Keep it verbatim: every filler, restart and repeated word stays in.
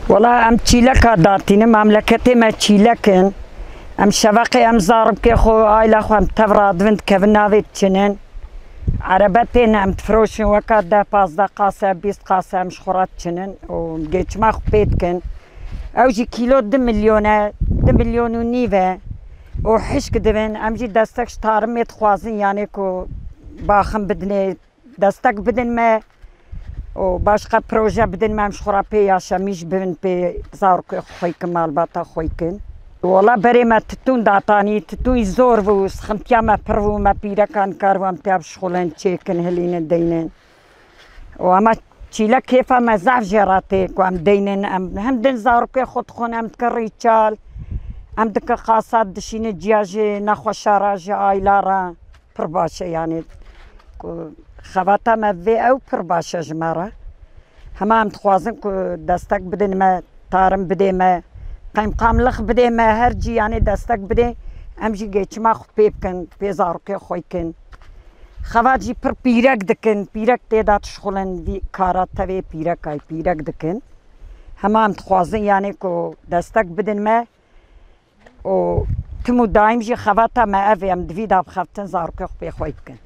Wela em çîleka datînin, memleketê me çîlek in. Em şeveqê em zarokê xwe, aîla xwe em tev radivin dikevin navê diçinin. Erebe tên em difiroşin weka deh pazdeh qase, bîst qase em ji xwe re diçinin û geçima xwe pê dikin. Ew jî kîlo du milyon e, du milyon û nîv e û hişk dibin. Em jî destek ji tarimê dixwazin, yanê ku baxin bidinê, destek bidin me û başqa proje bidin me, em ji xwe re pê yaşamîş bibin, pê zarokê xwe xwey kin, malbata xwey kin. Wela berê me titûn datanî, titûn zor bû, sixintiya me pir bû, me pîrekan kar bû, em tê bişixulin, çêkin, hilînin, deynin. Û ema çîlek kêfa me zaf jê re tê ku em deynin, em hem din zarokê xwe dixwin, em dikin rîçal, em dikin qasat, dişînin ciya ji nexweşa re, ji aîla re. Pir baş e, yanî ku xebata me vê ew pir baş e ji me re. Hema em dixwazin ku destek bidin me, tarim bidê me, qeymqamlix bidê me, her cî yanî destek bidê, em jî geçima xwe pê bikin, pê zarokê xwe kin. Xebat jî pir pîrek dikin, pîrek tê de dişixulin, vî kara tevê pîrek ay pîrek dikin. Hema em dixwazin yanî ku destek bidin me, û tim û daîm jî xebata me ev e, em di vî de bixebtin, zarokê xwe pê xwey bikin.